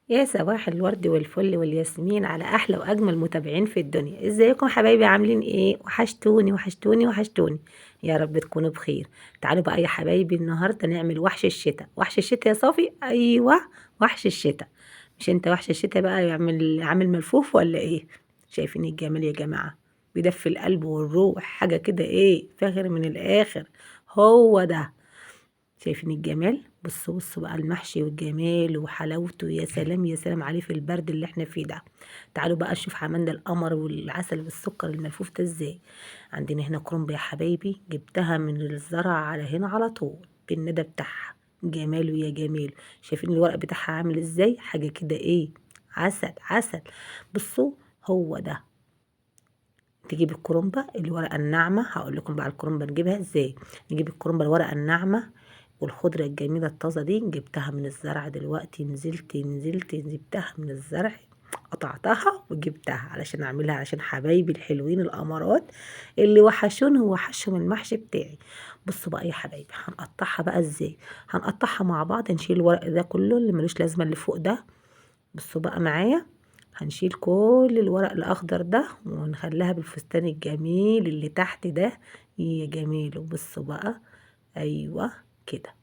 يا صباح الورد والفل والياسمين على احلى واجمل متابعين في الدنيا. ازيكم حبايبي؟ عاملين ايه؟ وحشتوني وحشتوني وحشتوني، يا رب تكونوا بخير. تعالوا بقى يا حبايبي النهارده نعمل وحش الشتاء. وحش الشتاء يا صافي؟ ايوه وحش الشتاء. مش انت وحش الشتاء بقى يعمل عامل ملفوف ولا ايه؟ شايفين الجمال يا جماعة؟ بيدفي القلب والروح، حاجة كده ايه فاخر من الاخر. هو ده. شايفين الجمال؟ بصوا بصوا بقى المحشي والجمال وحلاوته، يا سلام يا سلام عليه في البرد اللي احنا فيه ده. تعالوا بقى نشوف عملنا القمر والعسل والسكر الملفوف ده ازاي. عندنا هنا كرنب يا حبايبي، جبتها من الزرع على هنا على طول بالندى بتاعها، جماله يا جميل. شايفين الورق بتاعها عامل ازاي؟ حاجة كده ايه، عسل عسل. بصوا هو ده. تجيب الكرنبه الورقة الناعمة، هقول لكم بقى الكرنبه نجيبها ازاي. نجيب الكرنبه الورقة الناعمة والخضره الجميلة الطازه دي، جبتها من الزرع دلوقتي، نزلت جبتها من الزرع، قطعتها وجبتها علشان اعملها عشان حبايبي الحلوين القمرات اللي وحشوني وحشهم المحشي بتاعي. بصوا بقى يا حبايبي هنقطعها بقى ازاي. هنقطعها مع بعض، نشيل الورق ده كله اللي ملوش لازمه اللي فوق ده. بصوا بقى معايا، هنشيل كل الورق الاخضر ده ونخليها بالفستان الجميل اللي تحت ده، يا جميل. بصوا بقى، ايوه كده،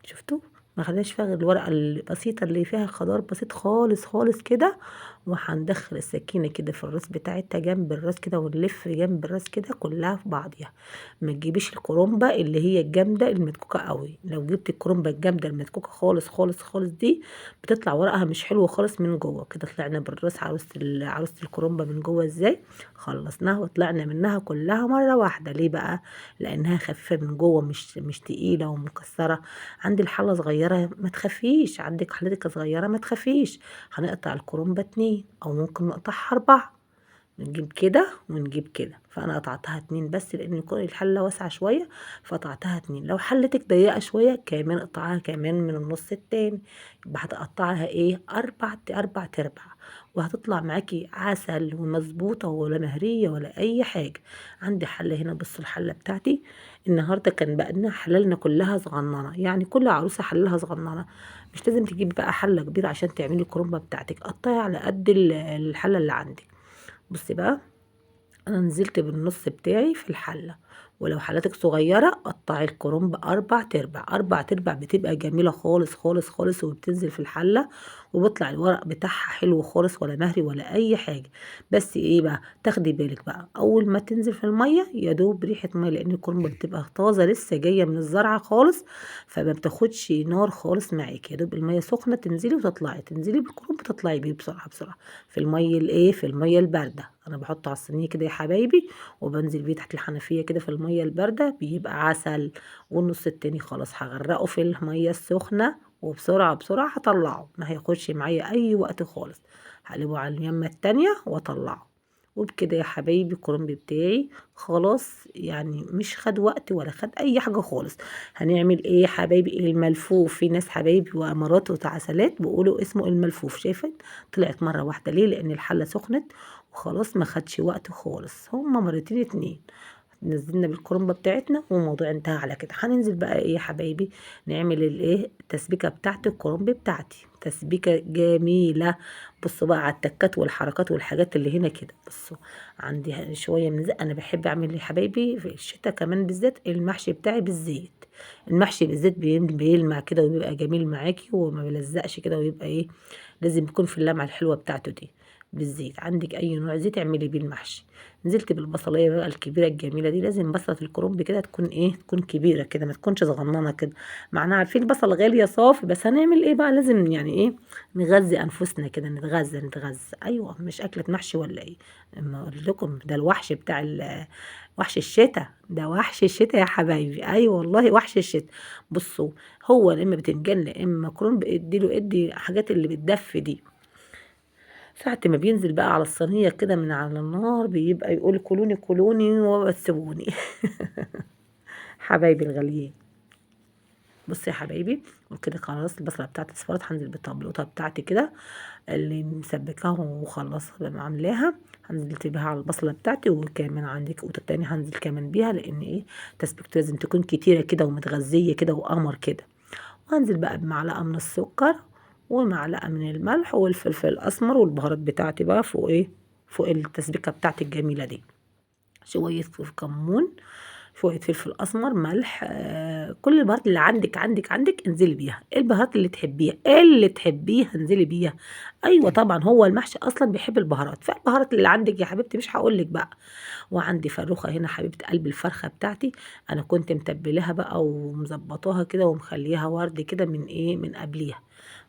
شفتوا؟ ما خليناش فيها غير الورقة البسيطة اللي فيها خضار بسيط خالص خالص كده. وهندخل السكينة كده في الراس بتاعتها جنب الراس كده، ونلف جنب الراس كده كلها في بعضيها. ما تجيبيش الكرنبه اللي هي الجامدة المدكوكه قوي، لو جبت الكرنبه الجامدة المدكوكه خالص خالص خالص دي بتطلع ورقها مش حلو خالص من جوه كده. طلعنا بالراس عروسه الكرنبه من جوه ازاي، خلصناها وطلعنا منها كلها مرة واحدة. ليه بقى؟ لانها خفيفة من جوه، مش تقيلة ومكسره. عندي الحلة صغيرة ما تخافيش، عندك حلتك صغيرة ما تخافيش. هنقطع الكرنبه 2 او ممكن نقطعها 4، نجيب كده ونجيب كده. فانا قطعتها 2 بس لان الحلة واسعة شوية فقطعتها 2. لو حلتك ضيقه شوية كمان اقطعها كمان من النص التاني، يبقى هتقطعها ايه، 4 ارباع، وهتطلع معاكي عسل ومظبوطه ولا مهريه ولا اي حاجة. عندي حله هنا، بصوا الحلة بتاعتي النهارده كان بقى لنا حلالنا كلها صغننه، يعني كل عروسه حلالها صغننه، مش لازم تجيبي بقى حله كبيرة عشان تعملي الكرنبه بتاعتك، قطعي على قد الحلة اللي عندك. بصي بقى، انا نزلت بالنص بتاعي في الحلة، ولو حلتك صغيرة قطعي الكرنب 4 ارباع، 4 ارباع بتبقى جميلة خالص خالص خالص، وبتنزل في الحلة وبيطلع الورق بتاعها حلو خالص، ولا مهري ولا اي حاجة. بس ايه بقى، تاخدي بالك بقى اول ما تنزل في المية يا دوب ريحه مية، لان الكرنب بتبقى طازة لسه جاية من الزرعه خالص، فما بتاخدش نار خالص معاكي. يا دوب المية سخنة تنزلي وتطلعي، تنزلي بالكرنب تطلعي بيه بسرعة بسرعة في المية الايه، في المية البارده. انا بحطه على الصينية كده يا حبايبي، وبنزل بيه تحت الحنفية كده في المية البارده، بيبقى عسل. والنص التاني خلاص هغرقه في المية السخنة، وبسرعة بسرعة هطلعه، ما هياخدش معايا اي وقت خالص. هقلبه على اليمه التانية واطلعه. وبكده يا حبايبي الكرنب بتاعي خلاص، يعني مش خد وقت ولا خد اي حاجة خالص. هنعمل ايه يا حبايبي؟ الملفوف. في ناس حبايبي وامارات وعسلات بيقولوا اسمه الملفوف. شايفين طلعت مرة واحدة ليه؟ لان الحلة سخنت وخلاص، ما خدش وقت خالص، هما مرتين 2 نزلنا بالكرنبه بتاعتنا والموضوع انتهى على كده. هننزل بقى ايه يا حبايبي، نعمل الايه، التسبيكه بتاعت الكرنب بتاعتي، تسبيكه جميلة. بصوا بقى على التكات والحركات والحاجات اللي هنا كده. بصوا عندي شوية من زيت، انا بحب اعمل يا حبايبي في الشتاء كمان بالذات المحشي بتاعي بالزيت. المحشي بالزيت بيلمع كده وبيبقى جميل معاكي وما بيلزقش كده، ويبقى ايه، لازم يكون في اللمعة الحلوة بتاعته دي بالزيت. عندك اي نوع زيت اعملي بيه المحشي. نزلت بالبصليه بقى الكبيرة الجميلة دي، لازم بصله الكرنب كده تكون ايه، تكون كبيرة كده، ما تكونش صغننه كده. معناها عارفين البصل غالي يا صافي، بس هنعمل ايه بقى، لازم يعني ايه نغذي انفسنا كده، نتغذى نتغذى. ايوه مش اكله محشي ولا ايه، اما اقول لكم ده الوحش بتاع وحش الشتاء ده، وحش الشتاء يا حبايبي. ايوه والله وحش الشتاء. بصوا هو يا اما بتنجان يا اما كرنب، اديله ادي حاجات اللي بتدفي دي. ساعة ما بينزل بقى على الصينية كده من على النار بيبقى يقول كلوني كلوني وما تسيبوني. حبايبي الغاليين. بصي يا حبايبي، وكده خلاص البصلة بتاعتي اصفرت، هنزل بالطبلوطة بتاعتي كده اللي مسبكاها وخلصها بقى عاملاها، هنزلت بيها على البصلة بتاعتي. وكمان عندك قوطة تاني هنزل كمان بيها، لان ايه تسبيكته لازم تكون كتيرة كده ومتغذية كده وقمر كده. وهنزل بقى بمعلقة من السكر ومعلقة من الملح والفلفل الاسمر والبهارات بتاعتي بقى فوق ايه، فوق التسبيكه بتاعتي الجميلة دي، شوية كمون، شوية فلفل اسمر، ملح، كل البهارات اللي عندك عندك عندك انزلي بيها، البهارات اللي تحبيها، اللي تحبيها انزلي بيها. ايوه طبعا هو المحشي اصلا بيحب البهارات، فالبهارات اللي عندك يا حبيبتي مش هقول لك بقى. وعندي فروخه هنا حبيبه قلب الفرخه بتاعتي، انا كنت متبلاها بقى ومظبطاها كده ومخليها ورد كده من ايه، من قبليها،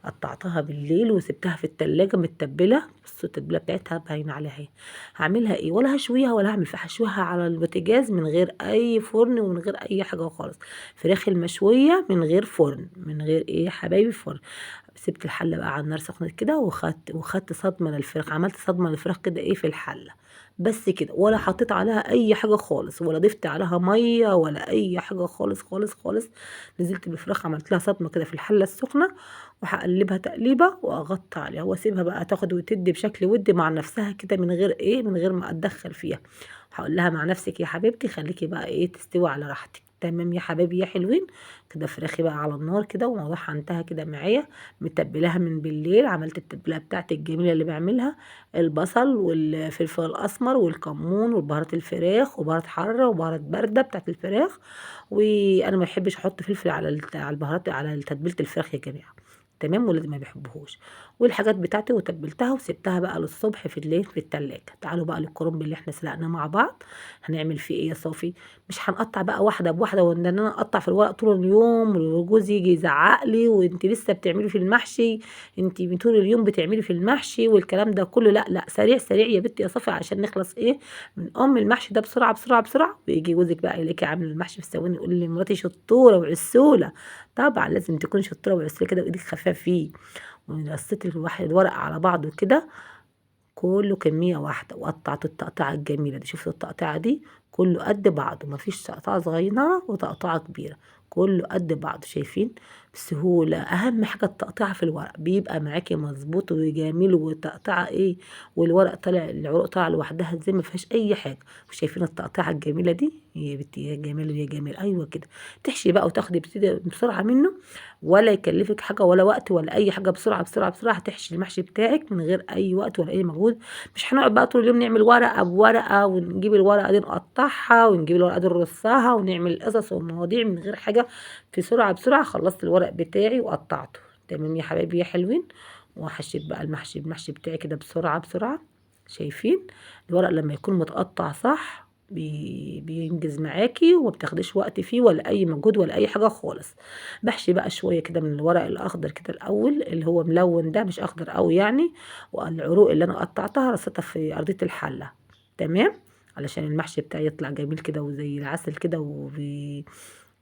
قطعتها بالليل وسبتها في التلاجة متبلة. بصوا التتبيلة بتاعتها باينة عليها اهي. هعملها ايه، ولا هشويها ولا هعمل فيها، هشويها على البوتاجاز من غير اي فرن ومن غير اي حاجة خالص. فراخ المشوية من غير فرن، من غير ايه يا حبايبي فرن. سبت الحلة بقى على النار سخنت كده، وخدت صدمة للفراخ، عملت صدمة للفراخ كده ايه في الحلة بس كده، ولا حطيت عليها اي حاجة خالص، ولا ضفت عليها مية ولا اي حاجة خالص خالص خالص. نزلت بالفراخ عملت لها صدمة كده في الحلة السخنة، وهقلبها تقليبه واغطي عليها واسيبها بقى تاخد وتدي بشكل ودي مع نفسها كده، من غير ايه، من غير ما اتدخل فيها. هقول لها مع نفسك يا حبيبتي، خليكي بقى ايه تستوي على راحتك. تمام يا حبايبي يا حلوين كده. فراخي بقى على النار كده، وموضوعها انتهى كده معايا. متبلاها من بالليل، عملت التتبيله بتاعتي الجميلة اللي بعملها، البصل والفلفل الاسمر والكمون والبهارات الفراخ وبهارات حارة وبهارات باردة بتاعت الفراخ. وانا ما بحبش احط فلفل على البهارات على تتبيله الفراخ يا جماعة، تمام، ولادي ما بيحبوهوش. والحاجات بتاعتي وتبلتها وسبتها بقى للصبح في الليل في التلاجة. تعالوا بقى للكرنب اللي احنا سلقناه مع بعض. هنعمل فيه ايه يا صافي؟ مش هنقطع بقى واحدة بواحدة، وان انا اقطع في الورق طول اليوم وجوزي يجي يزعق لي وانت لسه بتعملي في المحشي، انت طول اليوم بتعملي في المحشي والكلام ده كله. لا لا، سريع سريع يا بنتي يا صافي عشان نخلص ايه من ام المحشي ده بسرعة بسرعة بسرعة. ويجي جوزك بقى يلاقيكي عامل المحشي في ثواني، يقول لي مراتي شطوره وعسوله. طبعا لازم تكون شطوره وعسوله كده وايدك خفيفة فيه. ورصيت الورق على بعضه كده كله كمية واحدة، وقطعت التقطيعة الجميلة دي. شفتوا التقطيعة دي؟ كله قد بعضه، مفيش تقطعة صغيرة وتقطعة كبيرة، كله قد بعضه. شايفين بسهولة؟ أهم حاجة التقطيعة في الورق بيبقى معاكي مظبوط وجميل، وتقطيعة إيه، والورق طالع، العروق طالعة لوحدها زي ما فيهاش أي حاجة. وشايفين التقطيعة الجميلة دي؟ يا بنتي يا جميل يا جميل. أيوة كده تحشي بقى وتاخدي بسرعة منه، ولا يكلفك حاجة ولا وقت ولا أي حاجة. بسرعة بسرعة بسرعة هتحشي المحشي بتاعك من غير أي وقت ولا أي مجهود. مش هنقعد بقى طول اليوم نعمل ورقة بورقة، ونجيب الورقة دي نقطعها، ونجيب الورقة دي نرصها، ونعمل قصص ومواضيع من غير حاجة. في سرعة بسرعة خلصت الورق بتاعي وقطعته. تمام يا حبايبي يا حلوين. وحشيت بقى المحشي بتاعي كده بسرعة بسرعة. شايفين الورق لما يكون متقطع صح بينجز معاكي وما بتاخديش وقت فيه ولا اي مجهود ولا اي حاجة خالص. بحشي بقى شوية كده من الورق الاخضر كده الاول، اللي هو ملون ده، مش اخضر قوي يعني. والعروق اللي انا قطعتها رصيتها في ارضية الحلة، تمام، علشان المحشي بتاعي يطلع جميل كده وزي العسل كده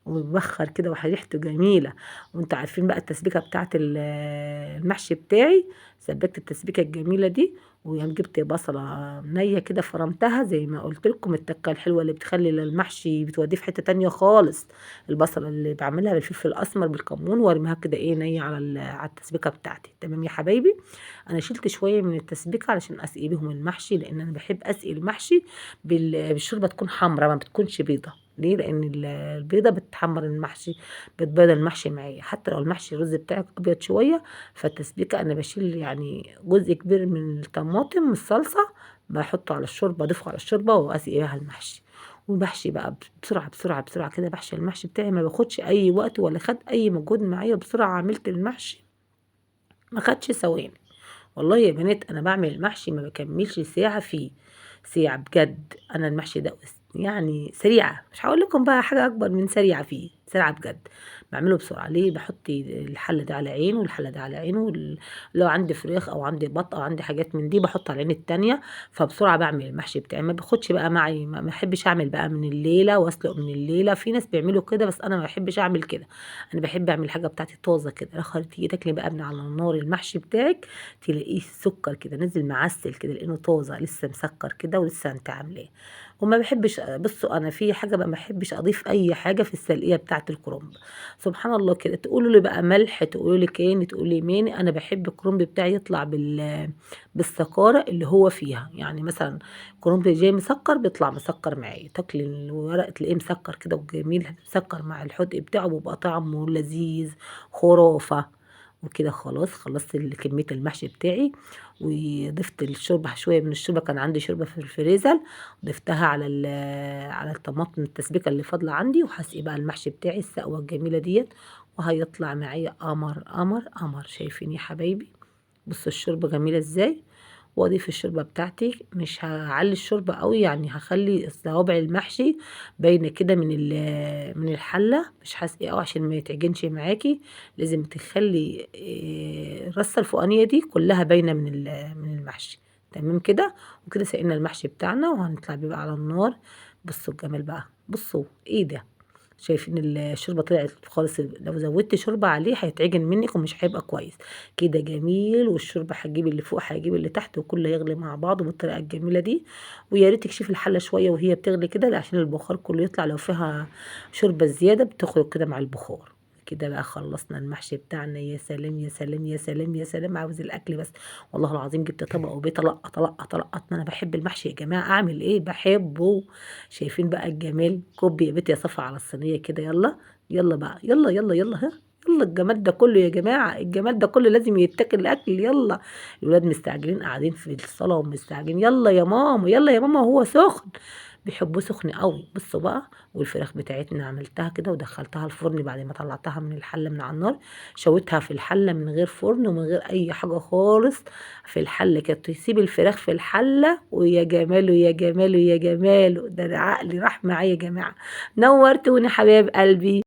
وبخر كده وريحته جميلة. وانتوا عارفين بقى التسبيكه بتاعت المحشي بتاعي، سبكت التسبيكه الجميلة دي. وجبت بصله نيه كده فرمتها زي ما قلت لكم، التكه الحلوة اللي بتخلي المحشي بتوديه في حتة تانية خالص. البصله اللي بعملها بالفلفل الاسمر بالكمون، وارميها كده ايه نيه على التسبيكه بتاعتي. تمام يا حبايبي. انا شلت شوية من التسبيكه علشان اسقي بيهم المحشي، لان انا بحب اسقي المحشي بالشوربه تكون حمراء ما بتكونش بيضة. ليه؟ لان البيضة بتحمر المحشي، بتبيض المحشي معايا. حتى لو المحشي الرز بتاعك ابيض شوية، فالتسبيكه انا بشيل يعني جزء كبير من الطماطم الصلصه بحطه على الشوربة، اضيفه على الشوربة واسقي بيها المحشي. وبحشي بقى بسرعة بسرعة بسرعة كده، بحشي المحشي بتاعي ما باخدش اي وقت ولا خد اي مجهود معايا. بسرعة عملت المحشي ما خدش ثواني. والله يا بنات انا بعمل المحشي ما بكملش ساعة فيه، ساعة بجد. انا المحشي ده يعني سريعة، مش هقول لكم بقى حاجة اكبر من سريعة فيه، سريعة بجد. بعمله بسرعة. ليه؟ بحط الحلة ده على عين والحلة ده على عين، لو عندي فراخ او عندي بط او عندي حاجات من دي بحط على العين التانية. فبسرعه بعمل المحشي بتاعي، ما باخدش بقى معي، ما بحبش اعمل بقى من الليلة واسلق من الليلة. في ناس بيعملوا كده بس انا ما بحبش اعمل كده. انا بحب اعمل حاجة بتاعتي طازة كده. اخر تيجي تاكلي بقى من على النار المحشي بتاعك تلاقيه سكر كده نزل معسل كده، لانه طازة لسه مسكر كده ولسه انت عاملاه. وما بحبش، بصوا انا في حاجة بقى ما بحبش اضيف اي حاجة في السلقيه بتاعه الكرنب. سبحان الله كده، تقولوا لي بقى ملح، تقولوا لي كان، تقولوا لي مين، انا بحب الكرنب بتاعي يطلع بالسكاره اللي هو فيها. يعني مثلا كرنب جاي مسكر بيطلع مسكر معايا، تاكلي الورق تلاقيه مسكر كده وجميل، مسكر مع الحدق بتاعه، بيبقى طعمه لذيذ خرافه. وكده خلاص خلصت كمية المحشي بتاعي، وضفت الشوربة شوية من الشوربة، كان عندي شوربة في الفريزر ضفتها على على الطماطم التسبيكه اللي فاضلة عندي، وهسقي بقى المحشي بتاعي السقوه الجميلة ديت، وهيطلع معايا قمر قمر قمر. شايفين يا حبايبي؟ بصوا الشوربة جميلة ازاي. واضيف الشوربة بتاعتي، مش هعلي الشوربة قوي، يعني هخلي صوابع المحشي باينة كده من الحلة، مش هسقي قوي عشان ما يتعجنش معاكي. لازم تخلي الرصه الفوقانيه دي كلها باينة من المحشي. تمام كده. وكده سقينا المحشي بتاعنا، وهنطلع بيه بقى على النار. بصوا الجمال بقى، بصوا ايه ده، شايفين الشوربة طلعت خالص. لو زودت شوربة عليه هيتعجن منك ومش هيبقى كويس كده. جميل. والشوربه هتجيب اللي فوق، هيجيب اللي تحت، وكله هيغلي مع بعضه بالطريقة الجميلة دي. ويا ريت تكشفي الحلة شوية وهي بتغلي كده، عشان البخار كله يطلع. لو فيها شوربة زيادة بتخرج كده مع البخار. كده بقى خلصنا المحشي بتاعنا. يا سلام يا سلام يا سلام يا سلام، عاوز الاكل بس والله العظيم. جبت طبق وبيت لقط لقط لقط. ما انا بحب المحشي يا جماعة، اعمل ايه، بحبه. شايفين بقى الجمال؟ كوب يا بنت يا صفا على الصينية كده. يلا يلا بقى، يلا يلا يلا، ها يلا. الجمال ده كله يا جماعة، الجمال ده كله لازم يتاكل اكل. يلا الولاد مستعجلين، قاعدين في الصاله ومستعجلين. يلا يا ماما، يلا يا ماما، وهو سخن، بيحبوه سخن قوي. بصوا بقى، والفراخ بتاعتنا عملتها كده ودخلتها الفرن بعد ما طلعتها من الحلة من على النار، شويتها في الحلة من غير فرن ومن غير اي حاجة خالص، في الحلة كده. تسيب الفراخ في الحلة، ويا جماله يا جماله يا جماله. ده انا عقلي راح معايا يا جماعة. نورتوني حبايب قلبي.